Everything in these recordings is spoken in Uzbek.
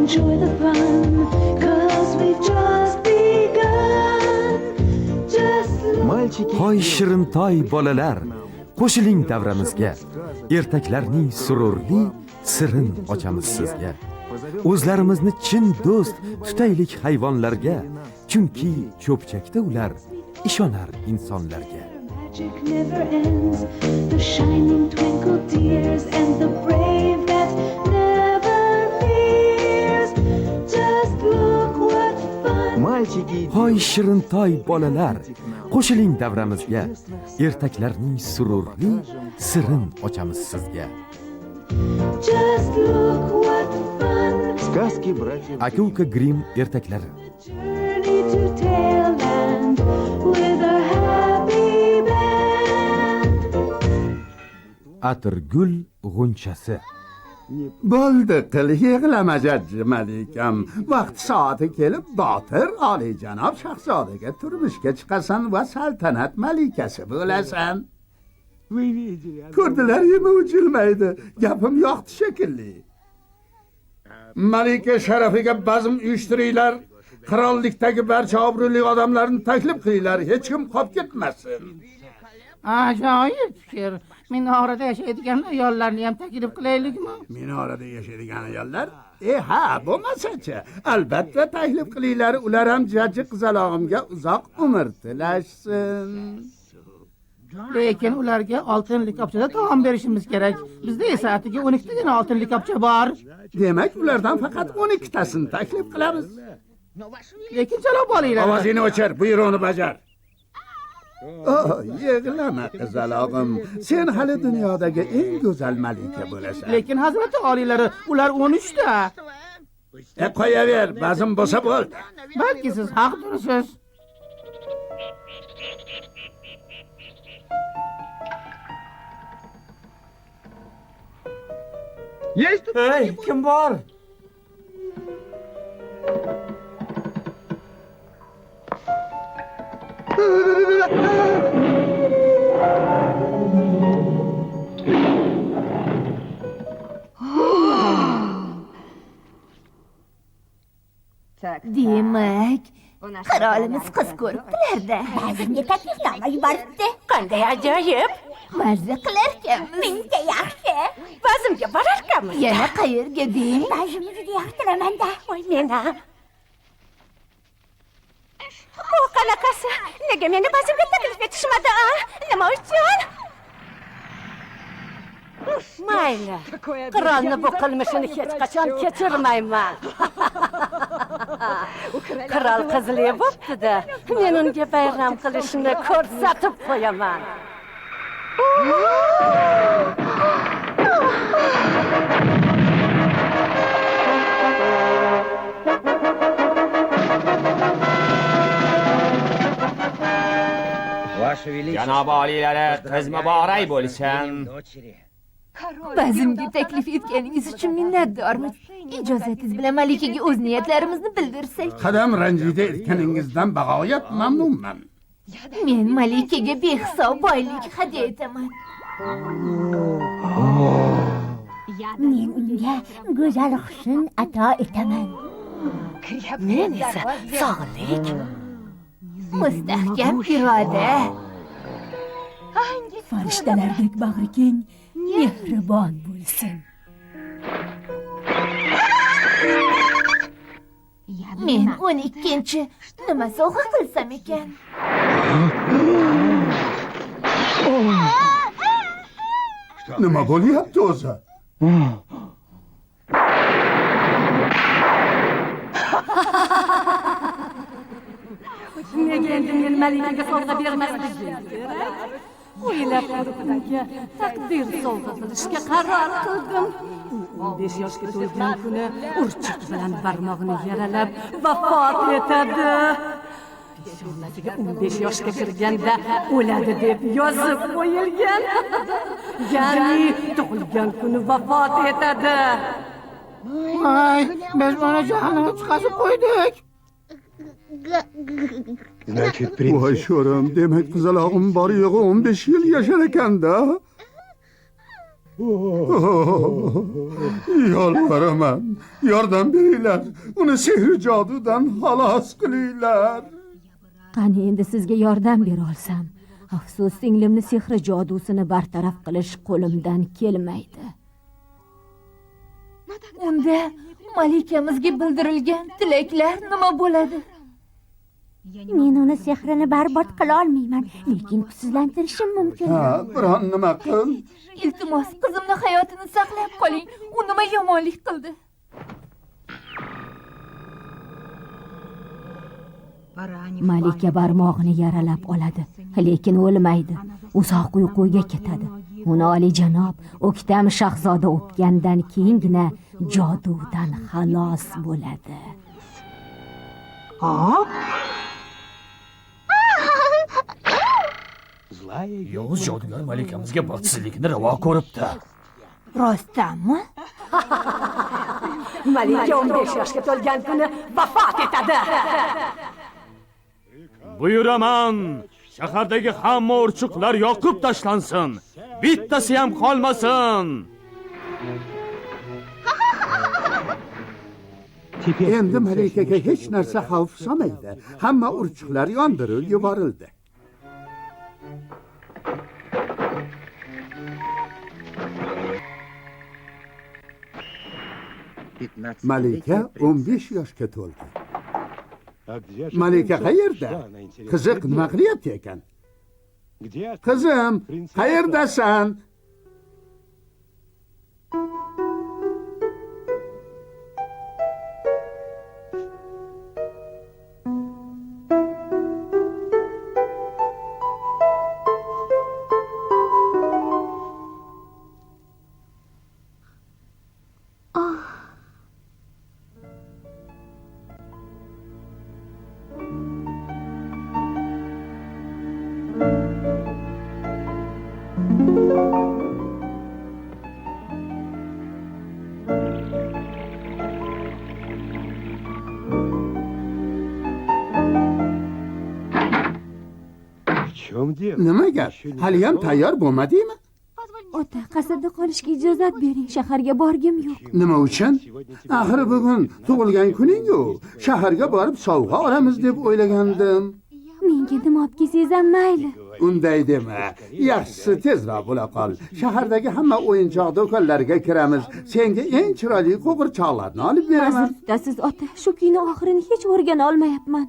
Enjoy the fun, 'cause we've just begun. Just look. Мальчики. Hoy shirintoy bolalar, qo'shiling davramizga. Ertaklarning sururli sirin ochamiz sizga. O'zlarimizni chin do'st tutaylik hayvonlarga, chunki cho'pchakda ular ishonar insonlarga. Magic never ends. The shining twinkle tears and the brave that never fears. Just look what fun. Мальчики. Hoy shirintoy bolalar, qo'shiling davramizga. Ertaklarning sururli sirin ochamiz sizga. Just look what fun. Сказки братьев. Aka-uka Grimm ertaklari. Journey to Taleland with our happy band. Atirgul g'unchasi. Bo'ldi, qil, yig'lama, jajji malikam. Vaqt soati kelib, botir oliyjanob shahzodaga turmushga chiqasan va saltanat malikasi bo'lasan. Вы видели? Ko'rdilar-mi, u jilmaydi. Gapim yoqdi shekilli. Malika sharafiga bazm uyushtiringlar. Qirollikdagi barcha obro'li odamlarni taklif qilinglar. Hech kim qolib ketmasin. Ajoyib fikr. Minorada yashaydigan ayollarni ham taklif qilaylikmi? Minorada yashaydigan ayollar? E ha, bo'lmasachi. Albatta taklif qilinglar. Ular ham jajji qizalog'imga uzoq umr tilashsin. Lekin ularga oltin likopchada taom berishimiz kerak. Bizda esa atigi 12 tagina oltin likopcha bor. Demak, ulardan faqat 12 tasini taklif qilamiz. Lekin janob oliylar. Ovozingni o'chir, buyruqni bajar. Oh, yig'lama, qizalog'im. Sen hali dunyodagi eng go'zal malika bo'lasan. Lekin hazrati oliylari, ular 13 ta. E, qo'yaver, bazm bo'lsa bo'ldi. Balki siz haqdirsiz. Hey, kim bor? Demak, qirolimiz qiz ko'ribdilar-da. Bazmga taklifnoma yuboribdi. Qanday ajoyib! Mazza qilarkanmiz. Menga yaxshi. Bazmga borarkanmiz. Yana qayerga deng? Bazmni juda yoqtiraman-da. Voy, men ham. Bu qanaqasi? Nega meni bazmga taklif etishmadi, a? Nima uchun? Mayli. Qirolni bu qilmishini hech qachon kechirmayman. Qirol qizli bo'pti-da. Men unga bayram qilishni ko'rsatib qo'yaman. Ваше Величество. Janobi oliylari, qiz muborak bo'lsin. Дочери. Bazmga taklif etganingiz uchun minnatdormiz. Ijozatingiz bilan malikaga o'z niyatlarimizni bildirsak. Qadam ranjida etganingizdan bag'oyat mamnunman. Men malikaga behisob boylik hadya etaman. Men unga go'zal husn ato etaman. Men esa sog'lik, Mustahkam iroda. Farishtalardek bag'ri keng, mehribon bo'lsin. Men 12-nima sovg'a qilsam ekan? Nima bo'lyapti o'zi? Nega endi men malikaga sovg'a bermasligim kerak? O'ylab ko'rib, unga taqdir sovg'a qilishga qaror qildim. U 15 yoshga to'lgan kuni urchiq bilan barmog'ini yaralab vafot etadi. Peshonasiga 15 yoshga kirganda o'ladi deb yozib qo'yilgan. Ya'ni tug'ilgan kuni vafot etadi. Voy, biz uni jahlini chiqazib qo'ydik. Значит, принцесса. Voy sho'rim, demak qizalog'im bor yo'g'i 15 yil yashar ekanda. Yolvaraman, yordam beringlar, uni sehr jodudan xalos qilinglar. Qani endi sizga yordam bera olsam. Afsus, singlimni sehri jodusini bartaraf qilish qo'limdan kelmaydi. Unda malikamizga bildirilgan tilaklar nima bo'ladi? Men uni sehrini barbod qila olmayman, lekin kuchsizlantirishim mumkin. Ha, biron nima qil. Iltimos, qizimni hayotini saqlab qoling. U nima yomonlik qildi? Malika barmog'ini yaralab oladi, lekin o'lmaydi. Uzoq uyquga ketadi. Uni oliyjanob O'ktam shahzoda o'pgandan keyingina jodudan xalos bo'ladi. Yovuz jodugar malikamizga baxtsizlikni ravo ko'ribdi. Rostdanmi? Malika 15 yoshga to'lgan kuni vafot etadi. Buyuraman, shahardagi hamma urchuqlar yoqib tashlansin. Bittasi ham qolmasin. Endi malikaga hech narsa xavf solmaydi. Hamma urchuqlar yondirib yuborildi. Malika 15 yoshga to'ldi. Malika qayerda? Qiziq, nima qilyapti ekan? Qizim, qayerdasan? Nima gap? Haliyam tayyor bo'lmadingmi? Ota, qasrda qolishga ijozat bering. Shaharga borgim yo'q. Nima uchun? Axir bugun tug'ilgan kuning-ku. Shaharga borib sovg'a olamiz deb o'ylagandim. Menga nima olib kelsangiz ham mayli. Unday dema. Yaxshisi tezroq bo'la qol. Shahardagi hamma o'yinchoq do'konlariga kiramiz. Senga eng chiroyli qo'g'irchoqlarni olib beraman. Hozir tutasiz ota. Shu kuyni oxirini hech o'rgana olmayapman.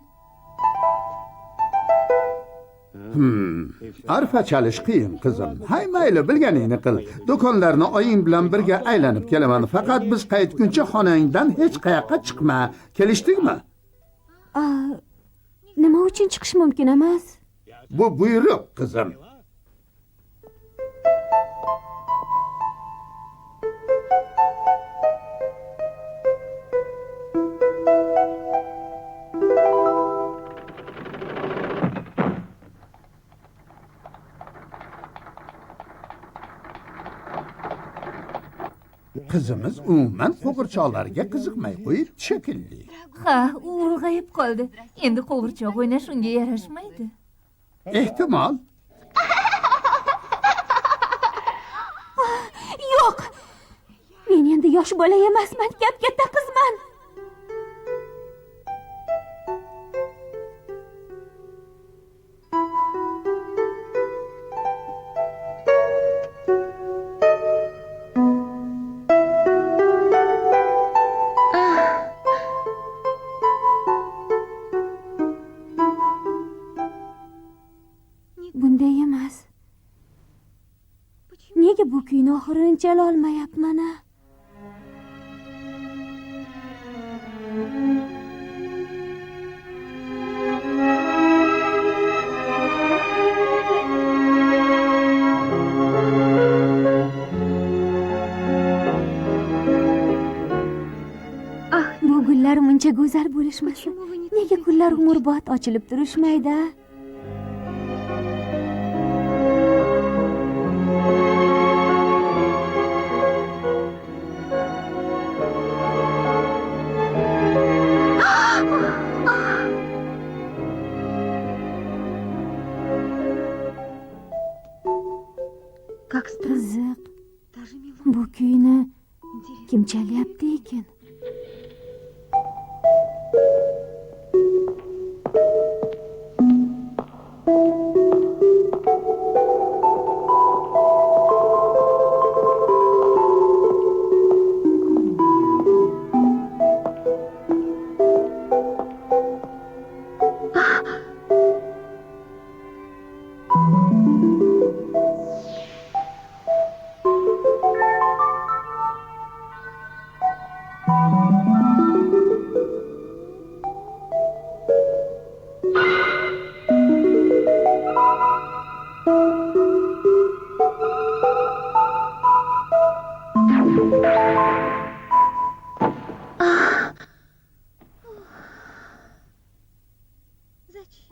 Arfa chalish qiyin qizim. Hay mayli, bilganingni qil. Do'konlarni oying bilan birga aylanib kelaman. Faqat biz qaytguncha xonangdan hech qayoqqa chiqma. Kelishdikmi? Nima uchun chiqish mumkin emas? Bu buyruq qizim. Qizimiz umuman qo'g'irchoqlarga qiziqmay qo'yib shekilli. Ha, u ulg'ayib qoldi. Endi qo'g'irchoq o'ynash unga yarashmaydi. Ehtimol. Yo'q. Men endi yosh bola emasman, kap-katta qizman. Bunday emas. Nega bu kuyni oxirini chala olmayapman a? Bu gullar muncha go'zal bo'lishmasin. Nega gullar umrbod ochilib turishmaydi a? Qiziq. Bu kuyni kim chalyapti ekan?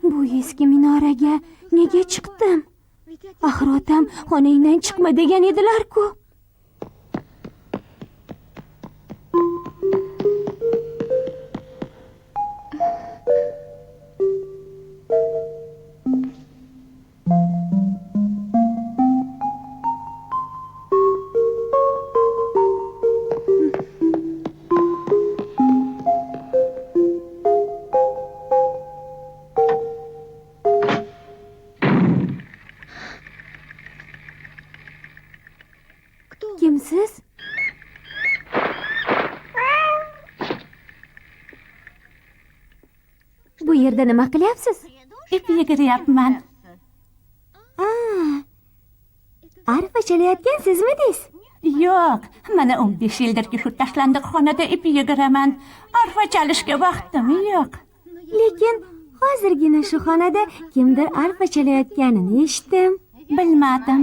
Bu eski minoraga nega chiqdim? Axir otam xonangdan chiqma degan edilar-ku. Kimsiz? Bu yerda nima qilyapsiz? Ip yegiryapman. Arfa chalayotgan sizmidingiz? Yo'q, mana 15 yildirki shu tashlandiq xonada ip yegiraman. Arfa chalishga vaqtim yo'q. Lekin hozirgina shu xonada kimdir arfa chalayotganini eshitdim. Bilmadim.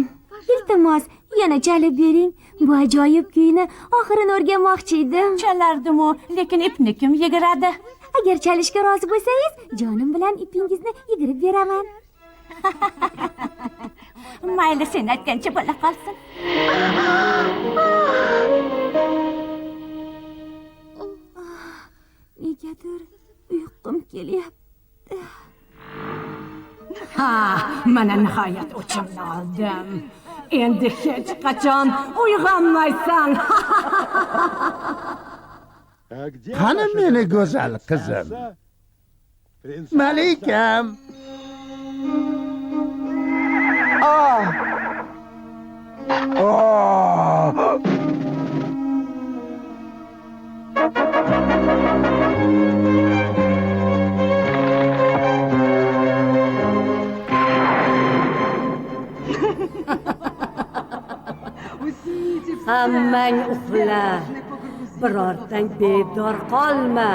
Iltimos, yana chalib bering. Bu ajoyib kuyni oxirini o'rganmoqchi edim. Chalardim-u, lekin ipni kim yegiradi? Agar chalishga rozi bo'lsangiz, jonim bilan ipingizni yegirib beraman. Mayli, sen aytgancha bo'la qolsin. Negadir uyqum kelyapti. Ha, mana nihoyat o'chimni oldim. Endi hech qachon uyg'onmaysan. Qani meni go'zal qizim? Malikam. Hammang uxla, birortang bedor qolma.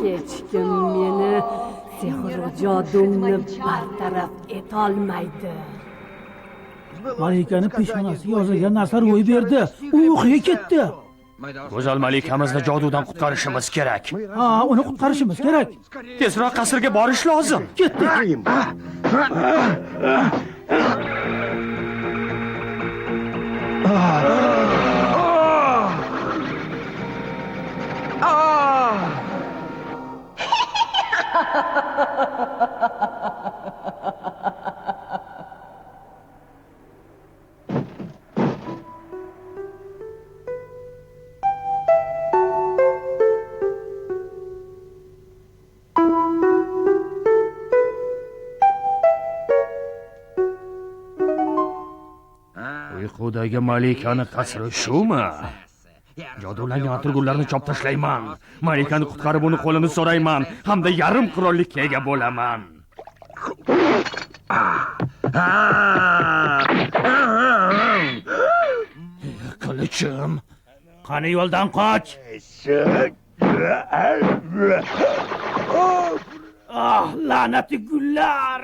Hech kim meni sehru jodumni bartaraf etolmaydi. Malikani peshonasiga yozilgan narsa ro'y berdi. U uyquga ketdi. Go'zal malikamizni jodudan qutqarishimiz kerak. Ha, uni qutqarishimiz kerak. Tezroq qasrga borish lozim. Ketdik. Uyqudagi malikani qasri shumi? Jodulangan atirgullarni chop tashlayman. Malikani qutqarib uni qo'lini so'rayman hamda yarim qirollikka ega bo'laman. Qilichim, qani yo'ldan qoch. Ah, la'nati gullar.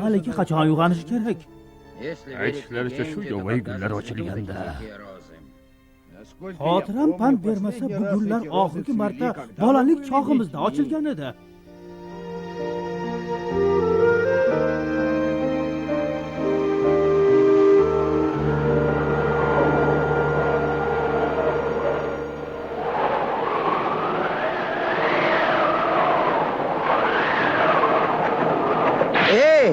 Malika qachon uyg'onishi kerak? Aytishlaricha, shu yovvoyi gullar ochilganda. Xotiram pand bermasa, bu gullar oxirgi marta bolalik chog'imizda ochilgan edi. Ey!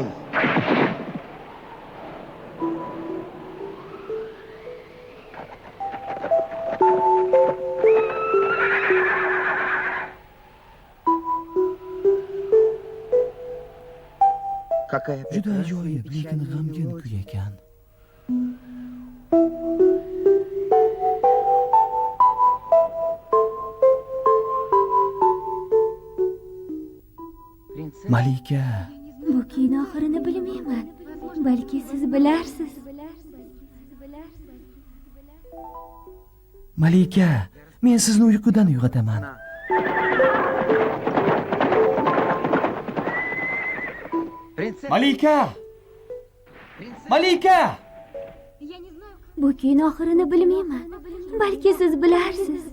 Juda ajoyib, lekin g'amgin kuy ekan. Malika, Bu kuyni oxirini bilmayman. Balki siz bilarsiz. Malika, men sizni uyqudan uyg'otaman. Malika! Malika! Bu kuyni oxirini bilmayman. Balki siz bilarsiz.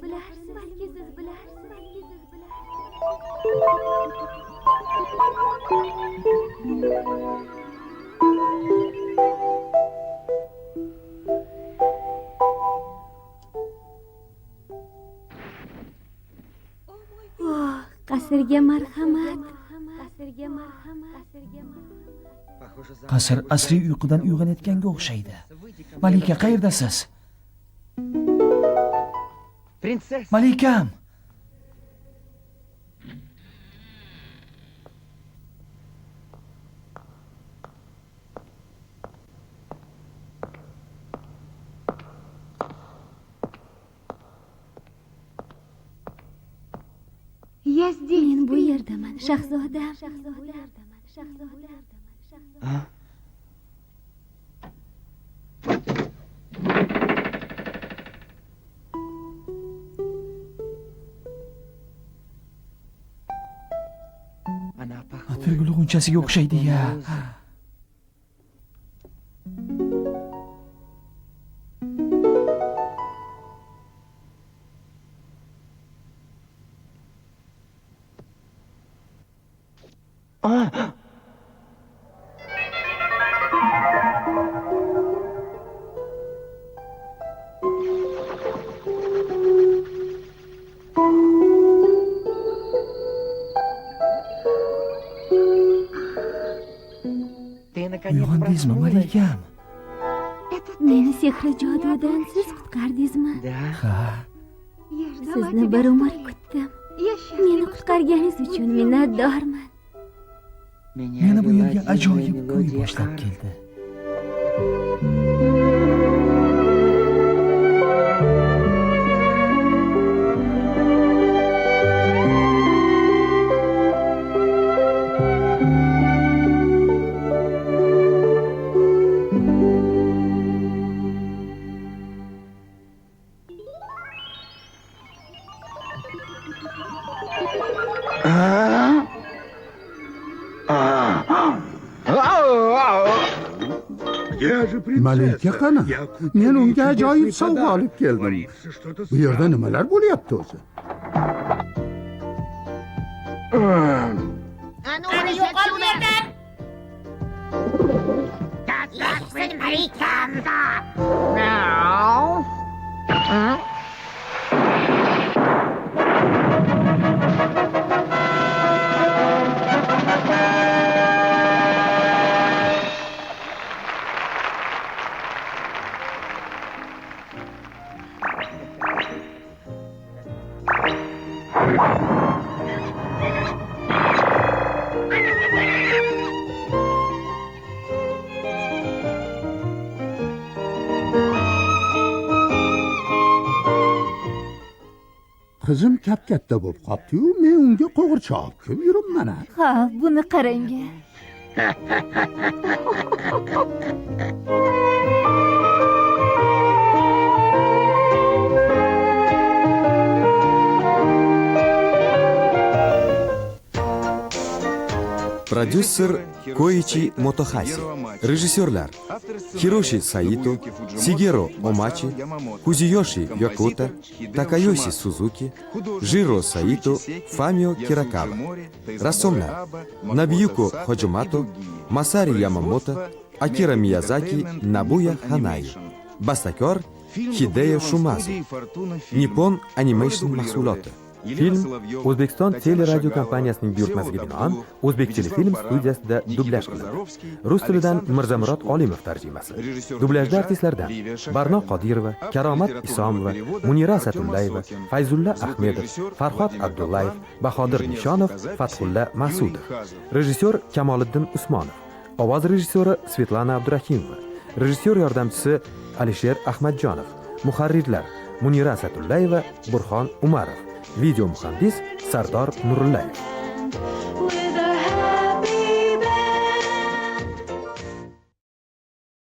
Oh, qasrga marhamat. Qasrga marhamat. Qasr asriy uyqudan uyg'onayotganga o'xshaydi. Malika, qayerdasiz? Malikam! Men bu yerdaman, shahzodam. Atirgul g'unchasiga o'xshaydi-ya. Uyg'ondingizmi, malikam? Meni sehri jodudan siz qutqardingizmi? Ha. Sizni bir umr kutdim. Meni qutqarganingiz uchun minnatdorman. Meni bu yerga ajoyib kuy boshlab keldi. Malika qani? Men unga ajoyib sovg'a olib keldim. Bu yerda nimalar bo'lyapti o'zi? Ana yo'qol bu yerdan! Yashsin malikam! Qizim kap-katta bo'lib qopti-yu, men unga qo'g'irchoq olib kelib yuribman. Ha, buni qarang. Prodyuser Koichi Motohashi. Rejissyorlar Hiroshi Saito, Sigeru Omachi, Kuziyoshi Yokota, Takayoshi Suzuki, Jiro Saito, Famio Kirakawa. Rassomlar Nabiyuko Hojimato, Masari Yamamoto, Akira Miyazaki, Nabuya Hanai. Bastakor Hideo Shumazu. Nippon Animation mahsuloti. Film O'zbekiston teleradiokompaniyasining buyurtmasiga binoan O'zbek telefilm studiyasida dublyaj qilindi. Rus tilidan Mirzamurod Olimov tarjimasi. Dublyajda artistlardan Barno Qodirova, Karomat Isomova, Munira Satullayeva, Fayzulla Ahmedov, Farhod Abdullayev, Bahodir Nishonov, Fathulla Ma'sudov. Rejissyor Kamoliddin Usmonov. Ovoz rejissyori Svetlana Abdurahimova. Rejissyor yordamchisi Alisher Ahmadjonov. Muharrirlar Munira Satullayeva, Burxon Umarov. Video muhandis Sardor Nurullayev.